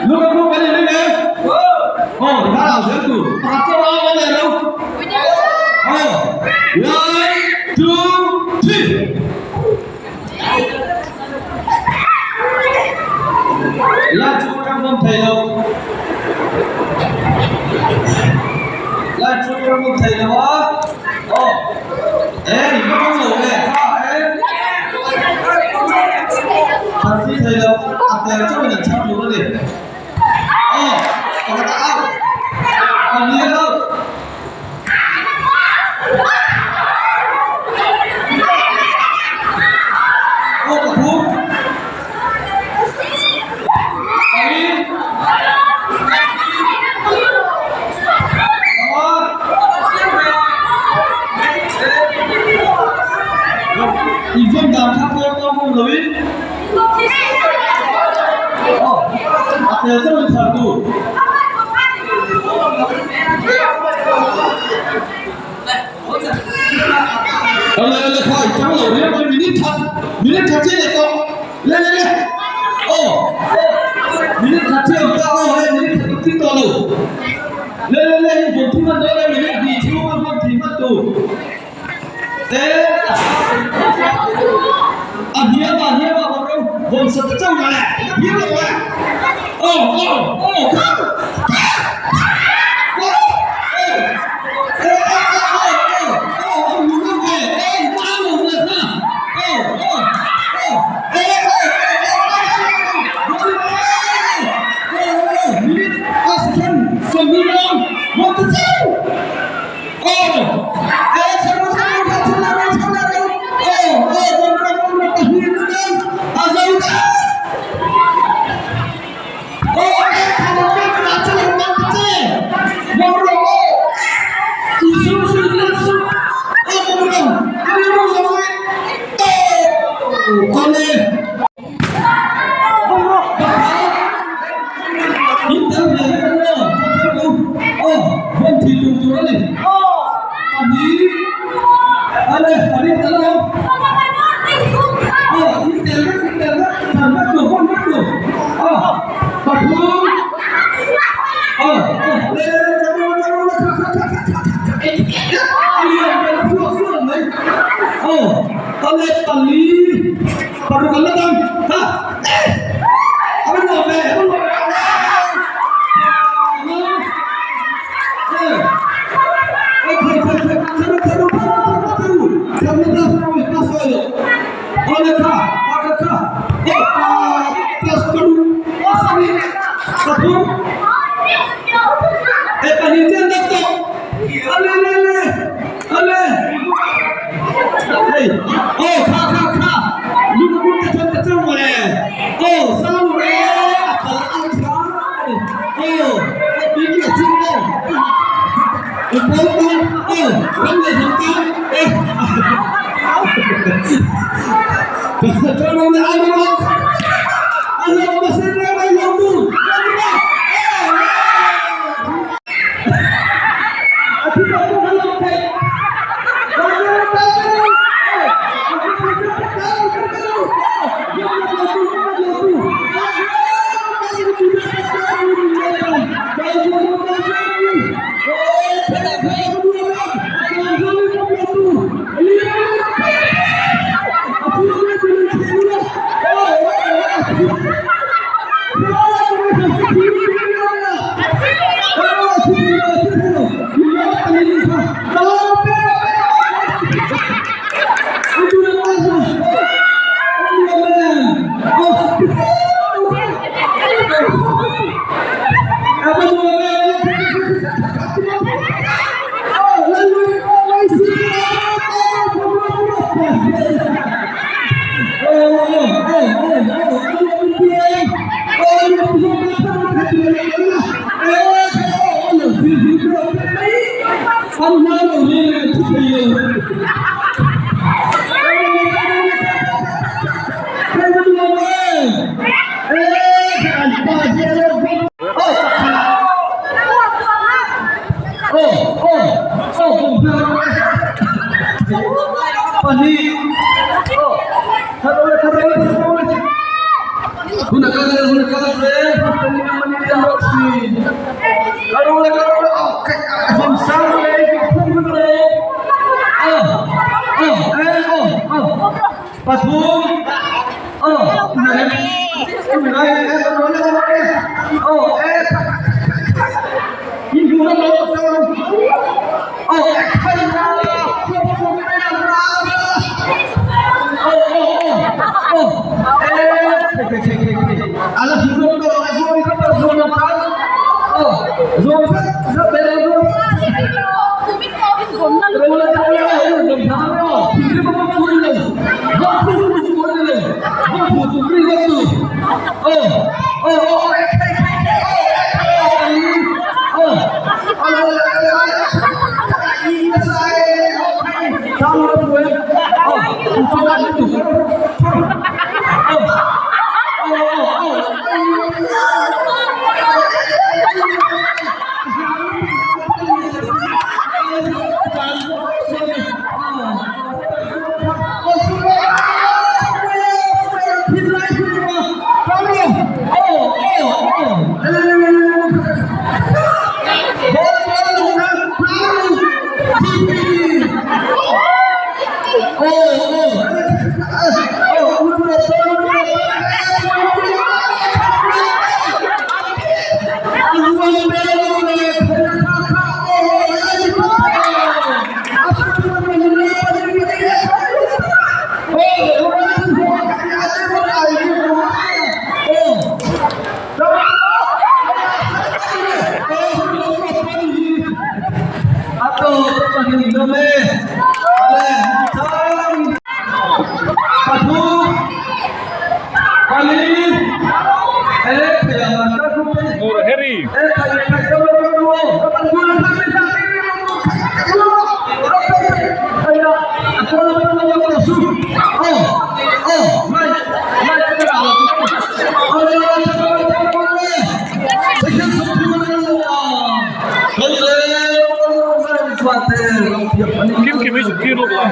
Luka group kan in ring em? Aw tikhan au zel tur. Pakhat chauh a awm leh lo. Aw one two three. La chu ram awm thei lo. La chu ram awm thei lo a. Aw e in va tawng lo ve kha e. An thi thei lo a tel chauhin an chhang tur a ni. Aw pakhat a out. Pahnih a out. Aw pathum. Pali. Panga. Inzawm dan kha pawh tawng awm loin aw a tel chauh in thar tur. Le le khai chang lo riau mai minute khat minute khat chiah leh tawh le le le aw minute khat chiah awm ta aw hei minute khat awm tling tawh lo le le le hei vawn thim hman dawn e minute hnih chhung a vawn thim hman tur e a hniam a hniam a vawn ro vawn sat ta chauh le hniam lo le aw aw aw kha Ngur Harry. Kim Kim hi zirtir lawk la.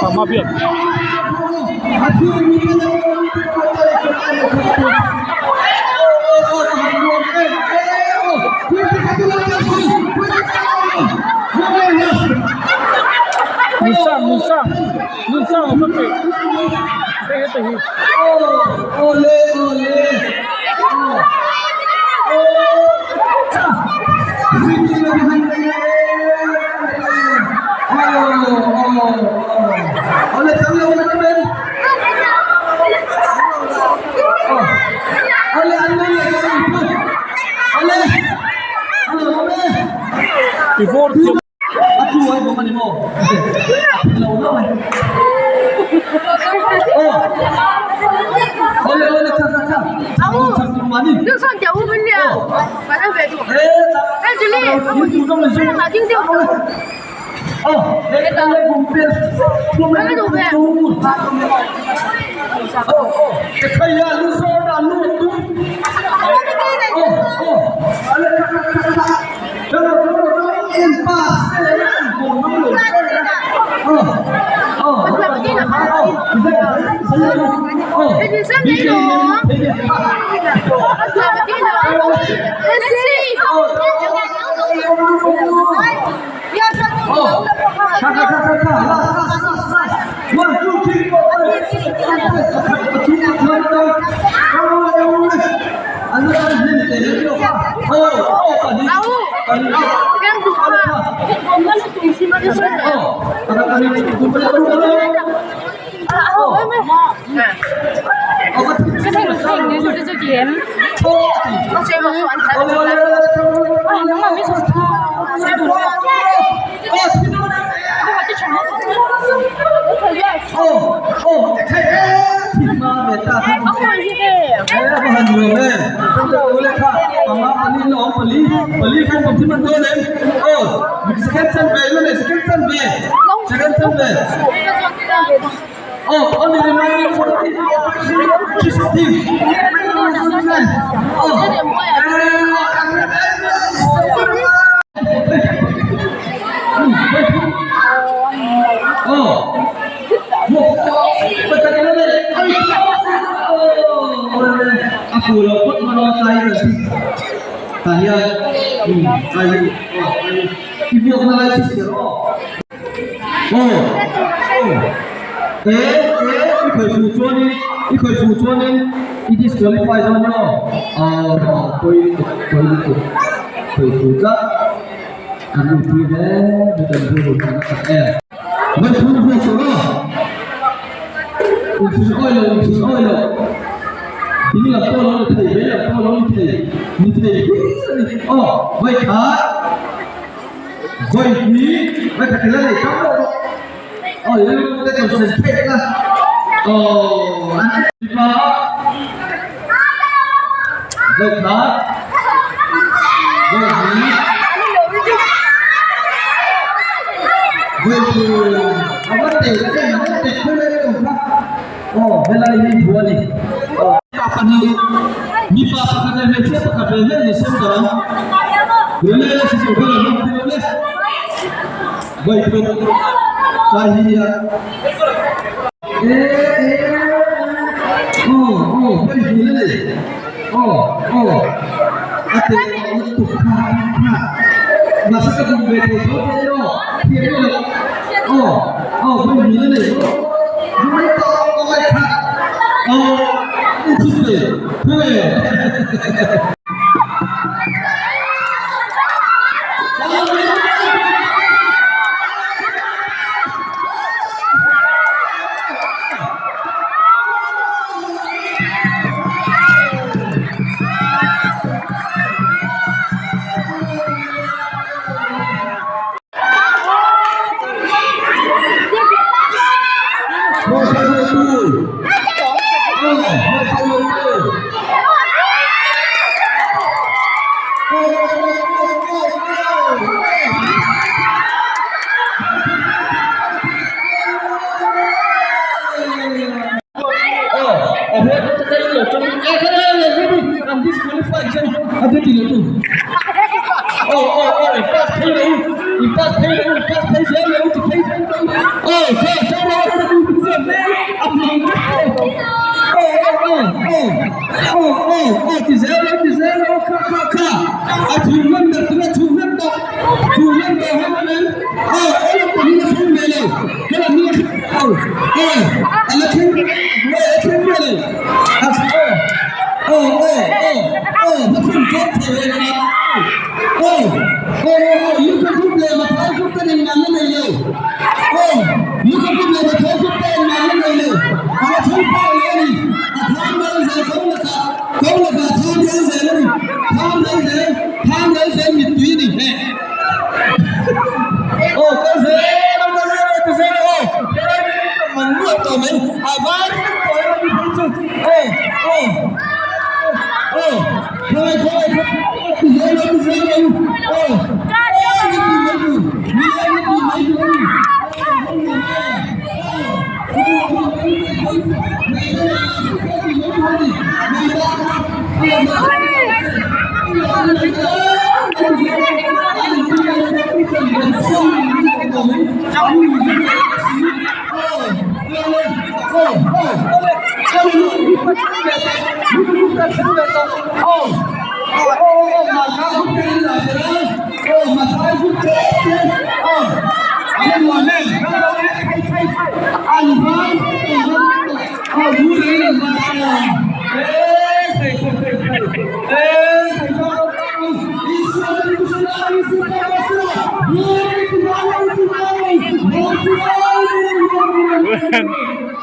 Tama biak. Nusang, nusang. Nusang ang kape. Hei hei hi. Before 就算掉5分了，反正别动。哎，这里，马丁掉。Oh,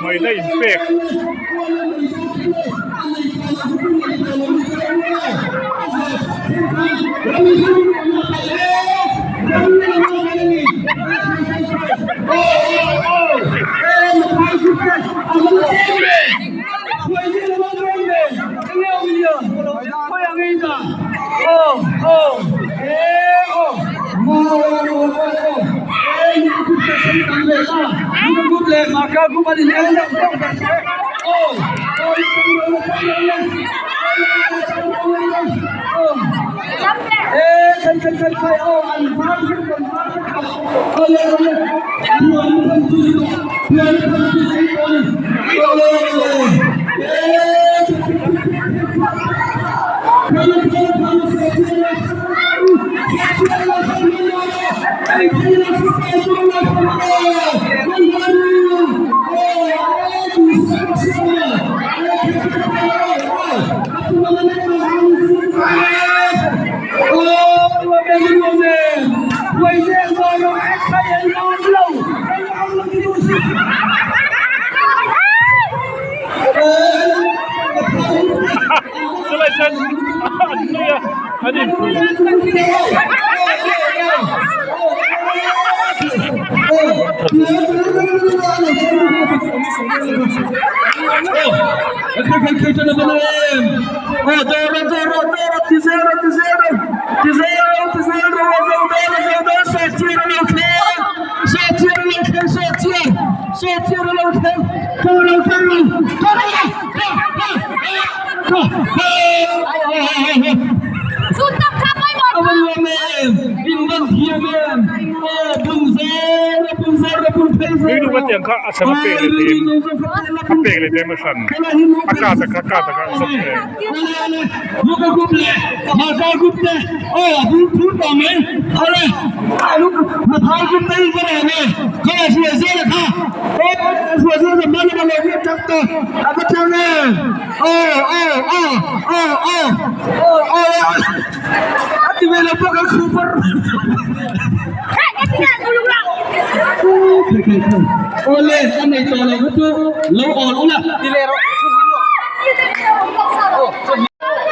Ngaihna inpek. Chulai chuan an nui a, an inpui. Tui duh tiang kha a chhan a pek leh thei em a pek leh thei em a hran a kat a kha kat a kha a sawp thei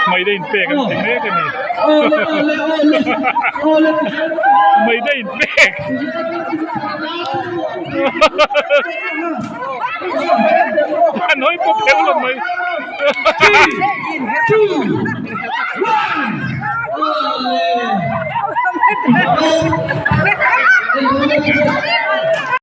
Maida inpek an ti mek a ni Maida inpek a nawi pawp pheuh lo mai.